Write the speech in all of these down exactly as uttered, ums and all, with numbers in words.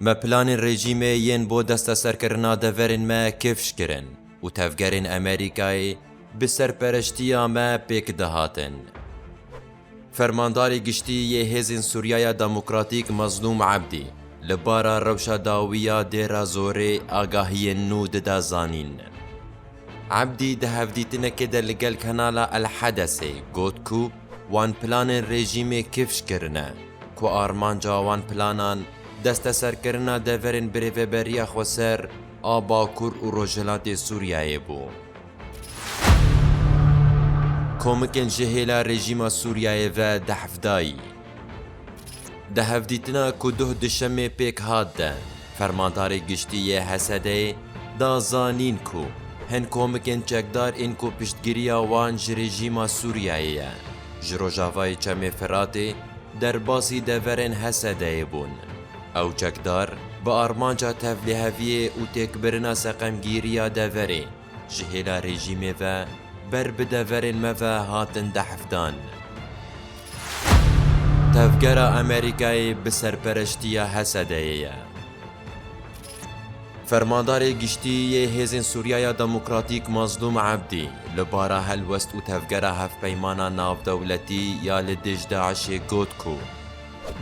Me planên rejîmê yên bo desteserkirina deverên me kifş kirin û tevgerên Amerîkayê bi serpereştiya me pêk dihatin. Fermandarê Giştî yê Hêzên Sûriyaya Demokratîk Mezlûm Ebdî li bara rewşa dawî ya Dêra Zorê agahiyên nû dida zanîn. Ebdî di hevdîtinekê de li gel kanala El Hedesê got ku wan planên rejîmê kifş kirine, ku armanca wan planan desteserkirina deverên birêveberiya xweser a Bakur û Rojhilatê Sûriyeyê bû. Komikên ji hêla rejîma Sûriyeyê ve dehfdayî. Di hevdîtina ku duh duşemê pêk hat de, Fermandarê Giştî yê H S D'ê da zanîn ku hin komikên çekdar ên ku piştgiriya wan ji rejîma Sûriyeyê ye, ji rojavayê Çemê Firatê derbasî deverên H S D'ê bûn. Ew çekdar bi armanca tevliheviyê û têkbirina seqemgîriya deverê ji hêla rejîmê ve ber bi deverên me ve hatin dehfdan. Tevgera Amerîkayê bi serpereştiya H S D'ê ye. Fermandarê Giştî yê Hêzên Sûriyaya Demokratîk Mezlûm Ebdî li bara helwest û tevgera hevpeymana navdewletî ya li dij DAIŞ'ê got ku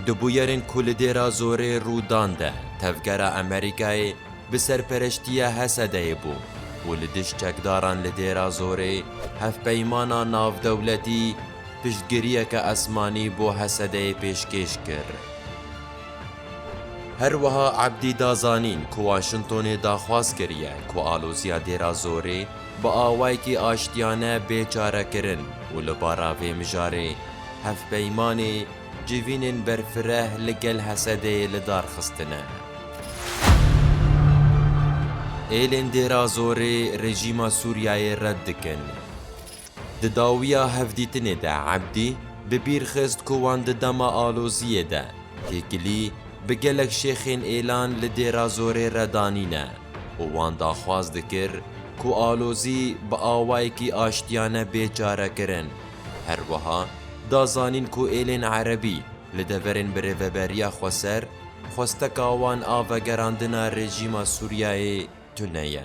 di bûyerên ku li Dêra Zorê rû dan de tevgera Amerîkayê bi serpereştiya H S D'ê bû û li dij çekdaran li Dêra Zorê hevpeymana navdewletî piştgiriyeke esmanî bo H S D'ê pêşkêş kir. Her wiha Ebdî da zanîn ku Washingtonê daxwaz kiriye ku aloziya Dêra Zorê bi awayekî aştiyane bê çarekirin û li bara vê mijarê hevpeymanê civînên berfireh li gel H S D'ê li dar xistine. Êlên Dêra Zorê rejîma Sûriyeyê red dikin. Di dawiya hevdîtinê de Ebdî bi bîr xist ku wan di dema aloziyê de têkilî bi gelek şêxên êlan li Dêra Zorê re danîne û wan daxwaz dikir ku alozî bi awayekî aştiyane bê çarekirin. Her wiha da zanîn ku êlên erebî li deverên birêveberiya xweser xwesteka wan a vegerandina rejîma Sûriyeyê tune ye.